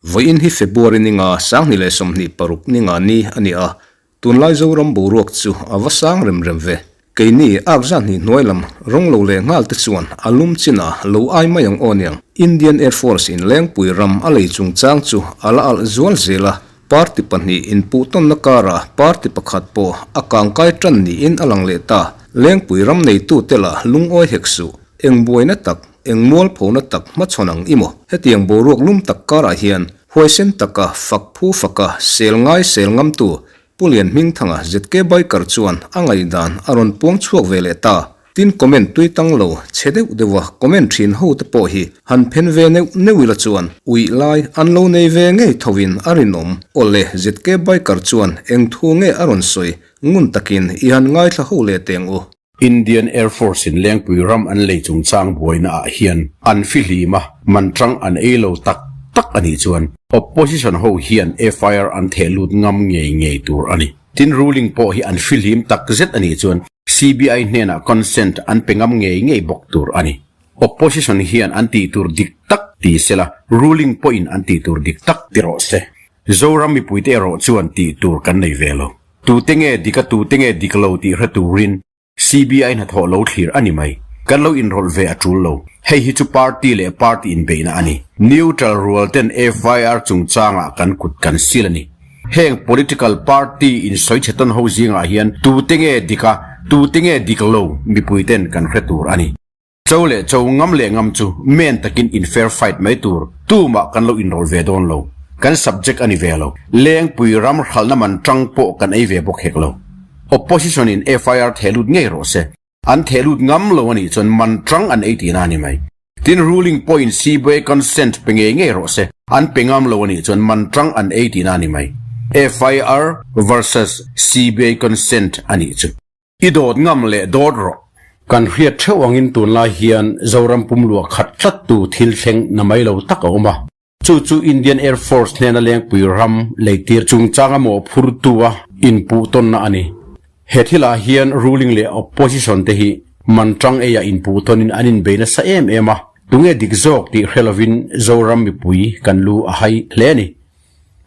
Vawiin hi February ninga 2026 ninga ni a ni a, tunlai Zoram boruak chu a va sang rem rem ve. Keini ak zan hnih hnuai lam rawng lo leh nghal te chuan a lum chin a lo ai mai ang aw niang. Indian Air Force in Lengpui ram a lei chungchang chu a la alh zual zel a, party pahnih inpuhtawnna karah party pakhat pawh a kangkai tan niin a lang leh ta. Lengpui ram neitute lah lungawi hek suh, eng buaina tak, eng mualphona tak hmachhawn ang i maw? Hetiang boruak lum tak karah hian huaisen taka fak phu faka sel ngai sel ngamtu Pu Lian Hmingthanga ZK Biker chuan a ngaihdan a rawn puang chhuak ve leh ta. Tin comment tui tang lo chhe deuh deuha comment thin ho te pawh hi han phen ve neuh neuh ila chuan uih lai an lo nei ve ngei tho in a rinawm. Awle ZK Biker chuan eng thu nge a rawn sawi ngun takin i han ngaithla ho leh teng u. Indian Air Force in Lengpui ram an lei chungchang buaina ah hian an fihlim a, man tang an ei lo tak tak a nih chuan Opposition ho hian FIR an theh lut ngam ngei ngei tur a ni. Tin ruling pawh hi an fihlim tak zet a nih chuan CBI hnenah consent an pe ngam ngei ngei bawk tur a ni. Opposition hian an tih tur dik tak ti sela, ruling pawhin an tih tur dik tak ti rawh se. Zoram mipuite erawh chuan tih tur kan nei ve lo. Tute nge dik a tute nge dik lo tih hre turin CBI hnathawh lo thlir a ni mai. Kan lo inrawlh ve a tul lo. Hei hi chu party leh party inbeihna a ni. Neutral rual ten FIR chungchangah kan kut kan sil a ni. Heng political party insawi chhe tawn ho zingah hian tute nge dik a tute nge dik lo mipui ten kan hre tur a ni. Cho leh cho, ngam leh ngam chu men takin in fair fight mai tur tumah kan lo inrawlh ve dawn lo. Kan subject a ni ve lo. Lengpui ram hralhna man tang pawh kan ei ve bawk hek lo. Opposition in FIR theh lut ngei rawh se. An theh lut ngam lo a nih chuan man tang an ei tihna a ni mai. Tin ruling pawhin CBI consent pe ngei ngei rawh se. An pe ngam lo a nih chuan man tang an ei tihna a ni mai. FIR versus CBI consent a nih chu. I dawt ngam leh dawt rawh. Kan hriat theuh angin tunlai hian Zoram pumlua khat tlattu thil thleng na mai lo tak a awm a. Chu chu Indian Air Force hnena lengpui ram leitir chungchanga mawhphurtu a inpuhtawnna a ni. He thilah hian ruling leh opposition te hi man tang eia inpuhtawnin an inbei nasa em em a, tunge dik zawk tih hre lovin Zoram mipui kan lu a hai hle a ni.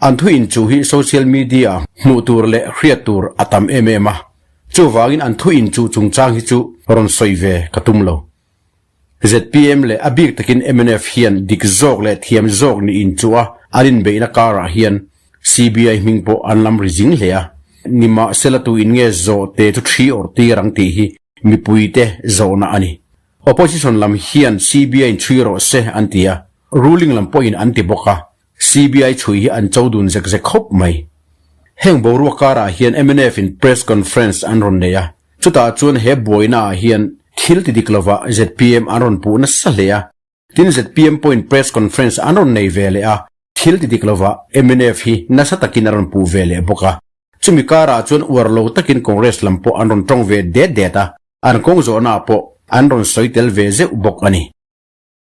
An thu inchuh hi social media hmuh tur leh hriat tur a tam em em a. Chuvangin an thu inchuh chungchang hi chu rawn sawi ve ka tum lo. Zpm leh a bik takin mnf hian dik zawk leh thiam zawk ni inchuh a an inbeihna karah hian CBI hming pawh an lam ri zing hle a. Nimahsela tu in nge zawh te chu thi awrh tir ang tih hi mipuite zawhna a ni. Opposition lam hian CBI in chhui rawh se an ti a, ruling lam pawhin an ti bawk a. CBI chhui hi an cho dun zek zek khawp mai. Heng boruak karah hian mnf in press conference an rawn nei a, chutah chuan he buaina ah hian thil ti dik lovah zpm an rawn puh nasa hle a, tin zpm pawhin press conference an rawn nei ve leh a, thil ti dik lovah mnf hi nasa takin a rawn puh ve leh bawk a. Chumi karah chuan uar lo takin Congress lam pawh an rawn tawng ve det det a, an kawng zawhna ah pawh an rawn sawi tel ve zeuh bawk a ni.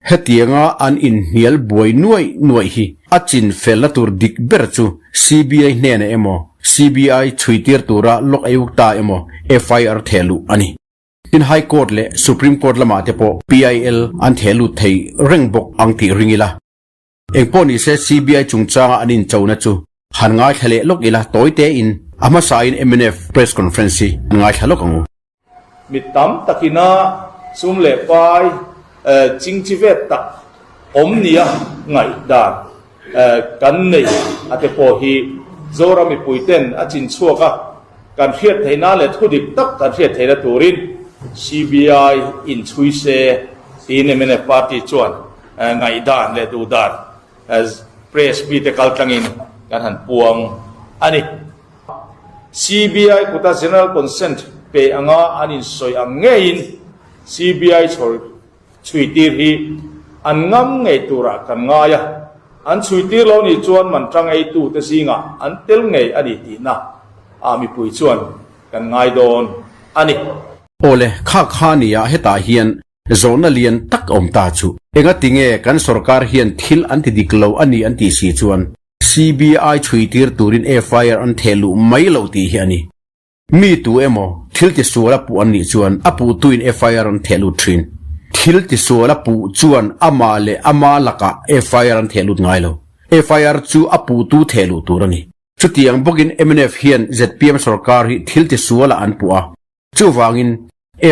Hetianga an inhnial buai nuaih nuaih hi a chin felna tur dik ber chu CBI hnenah emaw, CBI chhuitir tura lawk eiuk ta emaw FIR theh luh a ni. Tin High Court leh Supreme Court lamah te pawh PIL an theh lut thei reng bawk ang tih ring ila. Engpawh nise CBI chungchanga an inchona chu han ngaithla leh lawk ila tawi tein a hmasain mnf press conference hi an ngaithla lawk ang u. Mi tam takina sum leh pai chingchi vet tak awm nia ngaihdan kan nei a te pawh hi Zoram mipuiten a chin chhuak a, kan hriat theihna leh thu dik tak kan hriat theihna turin CBI inchhui se tiin mnf party chuan ngaihdan leh duhdan press mite kaltlangin kan han puang a ni. CBI kuta General Consent pe anga an insawi ang ngeiin CBI chhawr chhuitir hi an ngam ngei turah kan ngai a, an chhuitir lo nih chuan man tang eitute zingah an tel ngei a ni tihna ah mipui chuan kan ngai dawn a ni. Awle, kha kha nia hetah hian zawhna lian tak awm ta chu. Engatinge kan sorkar hian thil an ti dik lo a ni an tih si chuan CBI chhuitir turin FIR an theh luh mai lo tih hi a ni. Mi tu emaw thil tisual a puh an nih chuan a puhtuin FIR an theh lut thin. Thil tisual a puh chuan amah leh ama lakah FIR an theh lut ngai lo. FIR chu a puhtu theh luh tur a ni. Chutiang bawkin mnf hian zpm sorkar hi thil tisualah an puh a, chuvangin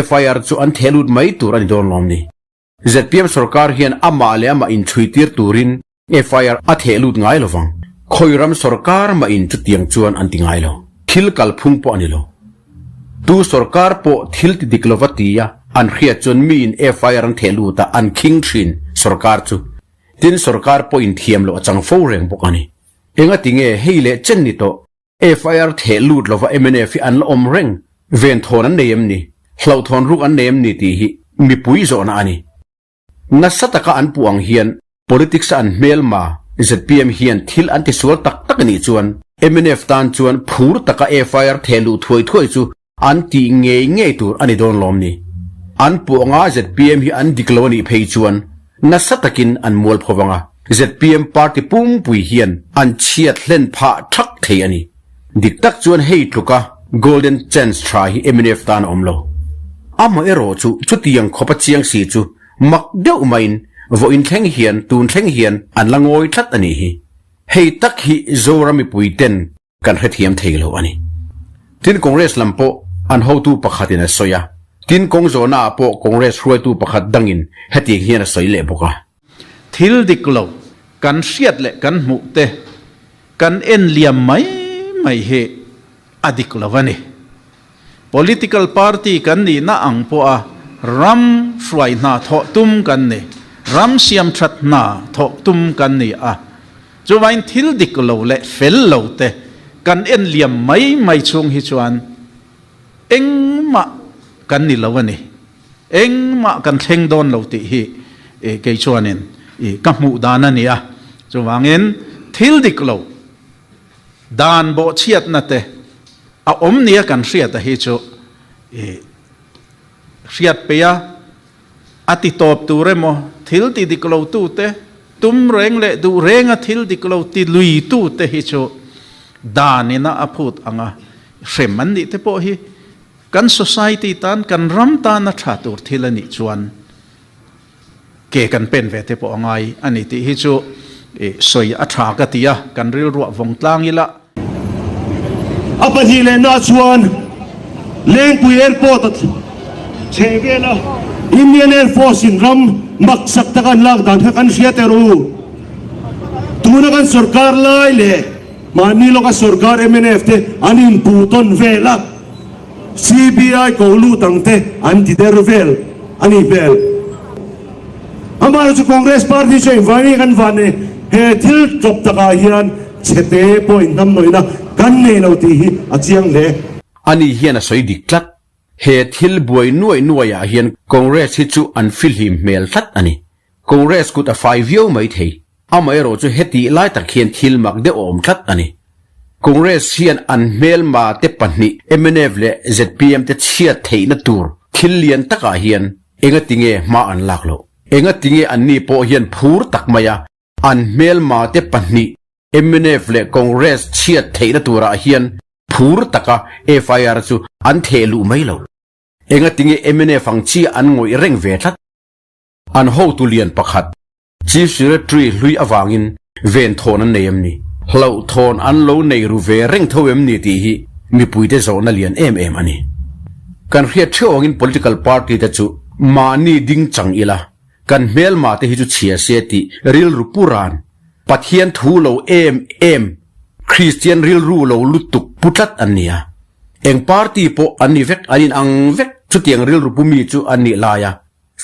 FIR chu an theh lut mai tur a ni dawn lawm ni. Zpm sorkar hian amah leh amah inchhuitir turin FIR a theh lut ngai lo vang. Khawi ram sorkar mahin chutiang chuan an ti ngai lo. Thil kalphung pawh a ni lo. Tu sorkar pawh thil ti dik lova tia an hriat chuan miin FIR an theh lut a, an khing thin sorkar chu. Tin sorkar pawhin thiam loh a chang fo reng bawk a ni. Engati nge hei leh chen ni tawh FIR theh lut lova mnf hi an la awm reng, venthawn an nei em ni, hlauhthawn ruk an nei em ni tih hi mipui zawhna a ni. Nasa taka an puh ang hian politics a an hmelma zpm hian thil an tisual tak tak a nih chuan mnf tan chuan phur taka FIR theh luh thuai thuai chu an tih ngei ngei tur a ni dawn lawm ni? An puh anga zpm hi an dik lo a nih phei chuan nasa takin an mual pho vang a, zpm party pumpui hian an chhiat hlen phah thak thei a ni. Dik tak chuan hei tluka golden chance tha hi mnf tan a awm lo. Amaherawh chu chutiang khawpa chiang si chu mak deuh maiin vawiin thleng hian tun thleng hian an la ngawi tlat a nih hi. Hei tak hi Zoram mipui ten Kan hrethiam thei lo a ni. Tin Congress lam pawh an hotu pakhatin a sawi a, tin kawng zawhnaah pawh Congress hruaitu pakhat dangin hetiang hian a sawi leh bawk a. Thil dik lo kan hriat leh kan hmuh te kan en liam mai mai hi a dik lo a ni. Political party kan nihna ang pawha ram hruai hna thawh tum kan ni, ram siam that hna thawh tum kan ni a. Chuvain thil dik lo leh fel lo te kan en liam mai mai chhung hi chuan engmah kan ni lo a ni. Engmah kan thleng dawn lo tih hi kei chuanin ka hmuh dan a ni a. Chuvangin thil dik lo dan bawhchhiatna te a awm nia kan hriata hi chu hriat peih a, A ti tawp tur emaw, thil ti dik lo tute, tum reng leh duh renga thil dik lo ti lui tute hi chu dan ina a phut ang a, hrem an nih te pawh hi kan society tan, kan ram tana tha tur thil a nih chuan ke kan pen ve te pawh a ngai a ni tih hi chu sawi a tha ka ti a, kan rilruah vawng tlang ila. A pahnih lehna chuan Lengpui Airport a chhe vel a, Indian Air Force in ram maksak taka an lak dan kha kan hria ter u. Tuna kan sorkar lai leh mahni lawka sorkar mnf te an inpuh tawn vel a, CBI ko lut ang te an ti der vel a nih hmel. Amaherawhchu chu Congress party chu engvangin nge kan van nei? He thil tlawp takah hian chhete pawh inhnamhnawihna kan nei lo tih hi a chiang hle. Ani hian a sawi dik tlat. He thil buai nuai nuaiah hian Congress hi chu an fihlim hmel tlat a ni. Congress kut a fai viau mai thei. Amaherawh chu hetih lai tak hian thil mak deuh a awm tlat a ni. Congress hian an hmelma te pahnih mnf leh zpm te chhiat theihna tur thil lian takah hian engatinge hma an lak loh? Engatinge anni pawh hian phur tak maia an hmelma te pahnih mnf leh Congress chhiat theihna turah hian phur taka FIR chu an theh luh mai loh? Engatinge mnf ang chiah an ngawih reng ve tlat? An hotu lian pakhat Chief Secretary hlui avangin venthawn an nei em ni? Hlauhthawn an lo nei ru ve reng tho em ni tih hi mipuite zawhna lian em em a ni. Kan hriat theuh angin political party te chu mahni ding chang ila, kan hmelma te hi chu chhia se tih rilru pu ran, Pathian thu lo em em, Kristian rilru lo lutuk pu tlat an ni a. Eng party pawh an ni vek, an inang vek, chutiang rilru pu mi chu an nih lai a.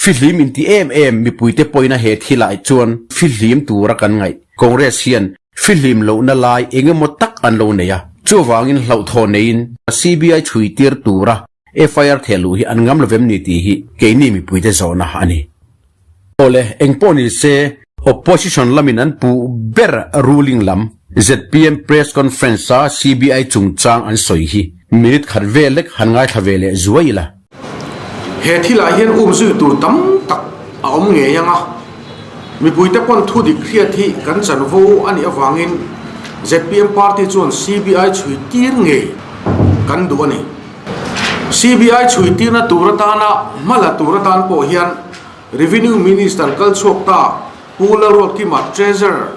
Fihlim inti em em mipuite pawina he thilah chuan fihlim tura kan ngaih. Congress hian fihlim lohna lai engemaw tak an lo nei a, chuvangin hlauhthaw neiin CBI chhui tir tura FIR theh luh hi an ngam lovem ni tih hi keini mipuite zawhna a ni. Awle, engpawh ni se Opposition lamin an puh ber ruling lam zpm press conference a CBI chungchang an sawi hi minute khat vel lek han ngaithla ve leh zuai ila. He thilah hian um zui tur tam tak a awm ngei ang a, mipuite pawn thu dik hriat hi kan chanvo a nih avangin zpm party chuan CBI chhui tir ngei kan duh a ni. CBI chhuitirna tur atana hma la tur atan pawh hian Revenue Minister kal chhuak ta Pu Lalruatkima Treasurer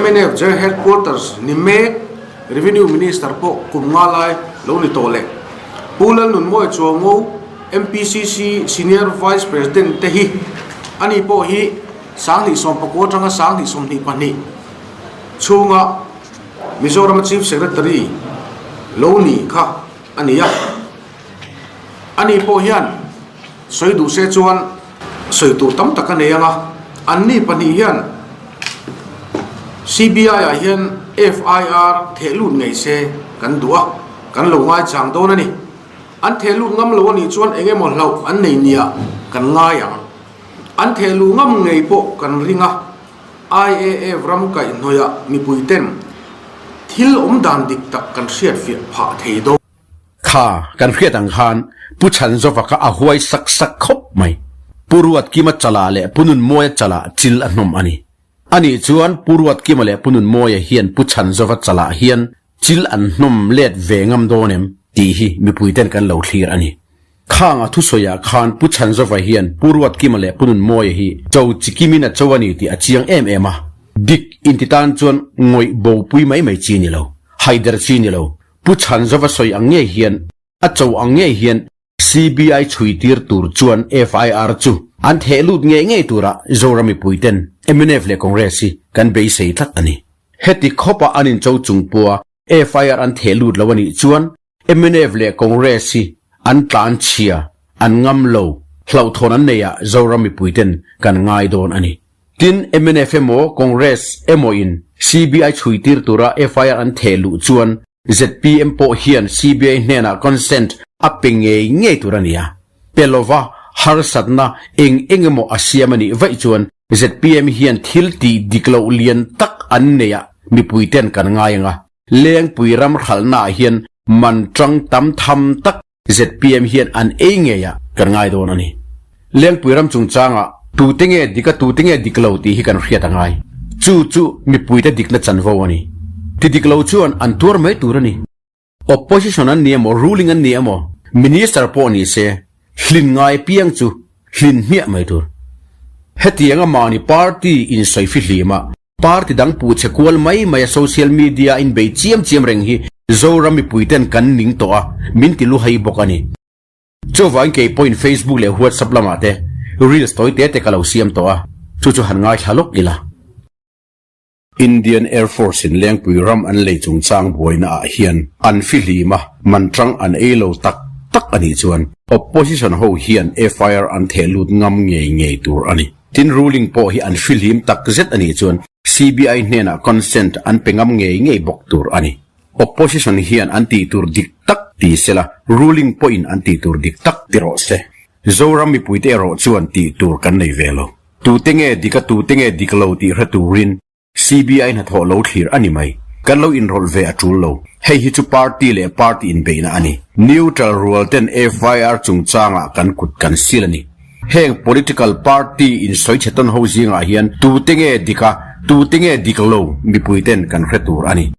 mnf General Headquarters ni mek Revenue Minister pawh kum nga lai lo ni tawh leh Pu Lalnunmawi Chuango MPCC Senior Vice President te hi ani pawh hi 2019 atanga 2022 chhunga Mizorama Chief Secretary lo ni kha a ni a. Ani pawh hian sawi duh se chuan sawi tur tam tak a nei ang a, anni pahnih hian CBI ah hian FIR theh lut ngei se kan duh a, kan lo ngaichang dawn a ni. An theh lut ngam lo a nih chuan eng emaw hlauh an nei nia kan ngai ang. An theh luh ngam ngei pawh kan ring a, IAF ram kaihhnawihah mipui ten thil awm dan dik tak kan hriatfiah phah thei dawn. Kha kan hriat ang khan Pu Chhanzova kha a huai sak sak khawp mai. Pu Ruatkima chalah leh Pu Nunmawia chalah chil a hnawm a ni. Anih chuan Pu Ruatkima leh Pu Nunmawia hian Pu Chhanzova chalah hian chil an hnawm let ve ngam dawn em tih hi mipuiten kan lo thlir a ni. Khang a thusawiah khan Pu Chhanzova hian Pu Ruatkima leh Pu Nunmawia hi cho chikimin a cho a ni tih a chiang em em a. Dik inti tan chuan ngawih bopui mai mai chi ni lo, haider chi ni lo. Pu Chhanzova sawi ang ngei hian, a cho ang ngei hian CBI chhui tir tur chuan FIR chu an theh lut ngei ngei tura Zoram mipuiten mnf leh Congress hi kan beisei tlat a ni. Heti khawpa an incho chung pawha FIR an theh lut lo a nih chuan mnf leh Congress hi an tlan chhia, an ngam lo, hlauhthawn an neihah Zoram mipuiten kan ngai dawn a ni. Tin, mnf emaw Congress emaw in CBI chhui tir tura FIR an theh luh chuan zpm pawh hian CBI hnenah consent a pe ngei ngei tur a ni a. Pe lova harsatna eng eng emaw a siam a nih vaih chuan zpm hian thil tih dik loh lian tak an neih ah mipui ten kan ngai ang a. Lengpui ram hralhna ah hian man tang tam tham tak Zpm hian an ei ngei ah kan ngai dawn a ni. Lengpui ram chungchangah tute nge dik a tute nge dik lo tih hi kan hriat a ngai. Chu chu mipuite dikna chanvo a ni. Ti dik lo chuan an tuar mai tur a ni. Opposition an ni emaw ruling an ni emaw minister pawh ni se hlin ngai piang chu hlin hmiah mai tur. Hetianga mahni party insawi fihlim a Party dang puh che kual mai mai a social media a inbei chiam chiam reng hi Zoram mipui ten kan ning tawh a, min ti lu hai bawk a ni. Chuvangin kei pawhin Facebook leh WhatsApp lamah te reels tawi te te ka lo siam tawh a, chu chu han ngaithla lawk ila. Indian Air Force in Lengpui ram an lei chungchang buaina ah hian an fihlim a, man tang an ei lo tak tak a nih chuan opposition ho hian FIR an theh lut ngam ngei ngei tur a ni. Tin ruling pawh hi an fihlim tak zet a nih chuan CBI hnenah consent an pe ngam ngei ngei bawk tur a ni. Opposition hian an tih tur dik tak ti sela ruling pawhin an tih tur dik tak ti rawh se. Zoram mipuite erawh chuan tih tur kan nei ve lo. Tute nge dik a tute nge dik lo tih hre turin CBI hnathawh lo thlir a ni mai. Kan lo inrawlh ve a tul lo. Hei hi chu party leh party inbeihna a ni. Neutral rual ten FIR chungchangah kan kut kan sil a ni. Heng political party insawi chhe tawn ho zingah hian tute nge dik a, tute nge dik lo mipui ten kan hre tur a ni.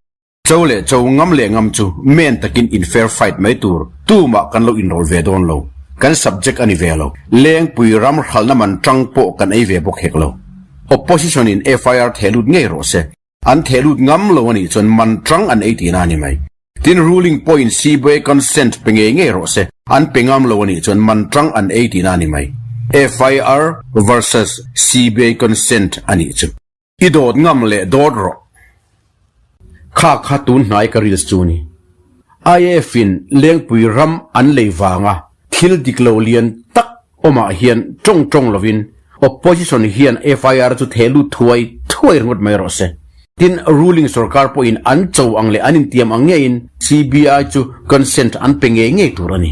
Cho leh cho, ngam leh ngam chu men takin in fair fight mai tur tumah kan lo inrawlh ve dawn lo. Kan subject a ni ve lo. Lengpui ram hralhna man tang pawh kan ei ve bawk hek lo. Opposition in FIR theh lut ngei rawh se. An theh lut ngam lo a nih chuan man tang an ei tihna a ni mai. Tin ruling pawhin CBI consent pe ngei ngei rawh se. An pe ngam lo a nih chuan man tang an ei tihna a ni mai. FIR versus CBI consent a nih chu. I dawt ngam leh dawt rawh. Kha kha tun hnai ka reels chu ni. IAF in Lengpui ram an lei vanga thil dik lo lian tak awmah hian tawng tawng lovin opposition hian FIR chu theh lut thuai thuai ringawt mai rawh se. Tin, ruling sorkar pawhin an cho ang leh an intiam ang ngeiin CBI chu consent an pe ngei ngei tur a ni.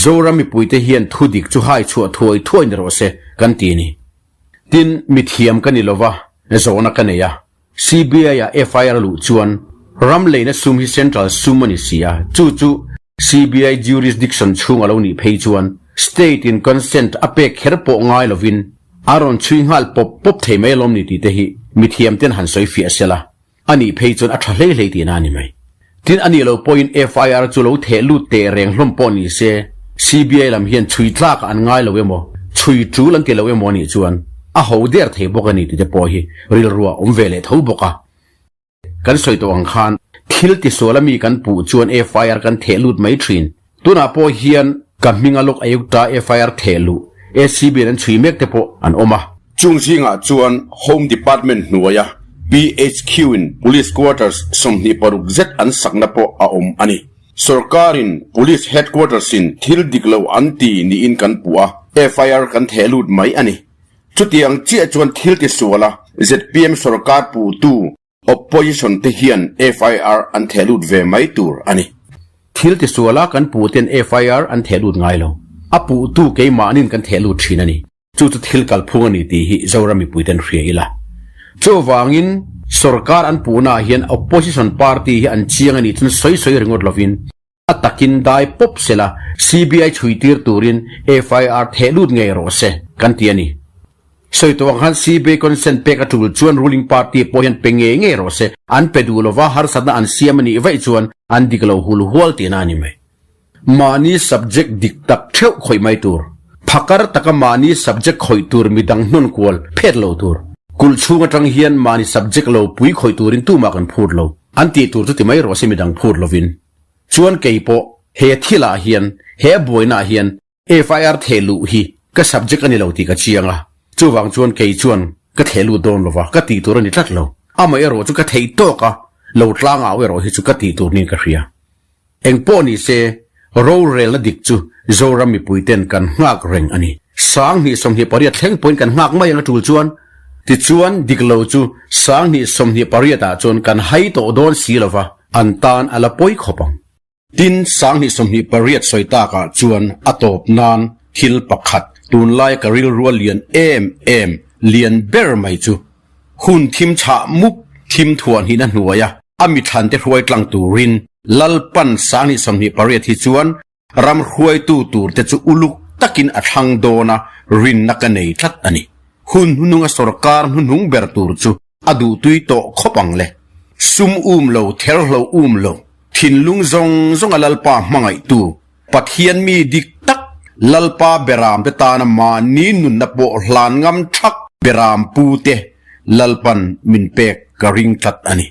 Zoram mipuite hian thu dik chu hai chhuah thuai thuai ni rawh se kan ti a ni. Tin, mithiam ka ni lova, zawhna ka nei a. CBI-ah FIR luh chuan ram leina sum hi central sum a ni si a, chu chu CBI jurisdiction chhung a lo nih phei chuan state-in consent a pek kher pawh ngai lovin a rawn chhui nghal pawp pawp thei mai alawm ni tih te hi mithiamten han sawi fiah sela. A nih phei chuan a tha hlei hlei tihna a ni mai. Tin, a nih loh pawhin FIR chu lo theh lut teh reng hlawm pawh ni se. CBI lam hian chhui tlakah an ngai lo emaw, chhui tul an ti lo emaw anih chuan a ho der thei bawk a ni tih te pawh hi rilru a awm ve leh tho bawk a. Kan sawi tawh ang khan thil tisual a mi kan puh chuan FIR kan theh lut mai thin. Tunah pawh hian ka hminga Lok Ayukta FIR theh luh ACB in an chhui mek te pawh an awm a. Chung zingah chuan Home Department hnuaia PHQ in Police Quarters 26 zet an sakna pawh a awm a ni. Sorkarin Police Headquarters in thil dik lo an ti niin kan puh a, FIR kan theh lut mai a ni. Chutiang chiah chuan thil tisuala zpm sorkar puhtu opposition te hian FIR an theh lut ve mai tur a ni. Thil tisuala kan puhten FIR an theh lut ngai lo. A puhtu keimahnin kan theh lut thin a ni. Chu chu thil kalphung a ni tih hi Zoram mipuiten hria ila. Chuvangin sorkar an puhnaah hian opposition party hi an chiang a nih chuan sawi sawi ringawt lovin A takin dai pawp sela CBI chhui tir turin FIR theh lut ngei rawh se kan ti a ni. Sawi tawh ang khan CBI consent pek a tul chuan ruling party pawh hian pe ngei ngei rawh se, an pe duh lova harsatna an siam a nih vaih chuan an dik lo hul hual tihna a ni mai. Mahni subject dik tak theuh khawih mai tur. Phakar taka mahni subject khawih tur midang hnawn kual phet lo tur. Kulh chhung atang hian mahni subject lo pui khawih turin tumah kan phut lo. An tih tur chu ti mai rawh se midang phut lovin. Chuan kei pawh he thilah hian, he buainaah hian FIR theh luh hi ka subject a ni lo tih ka chiang a, chuvang chuan kei chuan ka theh lut dawn lova ka tih tur a ni tlat lo. Amaherawh chu ka theih tawk a, lo tlang au erawh hi chu ka tih tur niin ka hria. Engpawh ni se, rorelna dik chu Zoram mipuiten kan nghak reng a ni. 2028 thleng pawhin kan nghak mai ang a tul chuan. Tichuan dik lo chu 2028 ah chuan kan hai tawh dawn si lova, An tan a la pawi khawp ang. Tin, 2028 sawi takah chuan a tawp nan thil pakhat tunlaia ka rilrua lian em em, lian ber mai chu hun thim chhah mup thim thuah hnihna hnuaia a mithlante hruai tlang turin Lalpan 2028 hi chuan ram hruaitu turte chu uluk takin a thlang dawn a, rinna ka nei tlat a ni. Hun hnununga sorkar hnuhnung ber tur chu a duhtui tawh khawp ang le. Sum um lo, therhlo um lo, thinlung zawng zawnga Lalpa hmangaihtu, Pathian mi dik tak, Lalpa beramte tana mahni nunna pawh hlan ngam thak beram pute Lalpan min pek ka ring tlat a ni.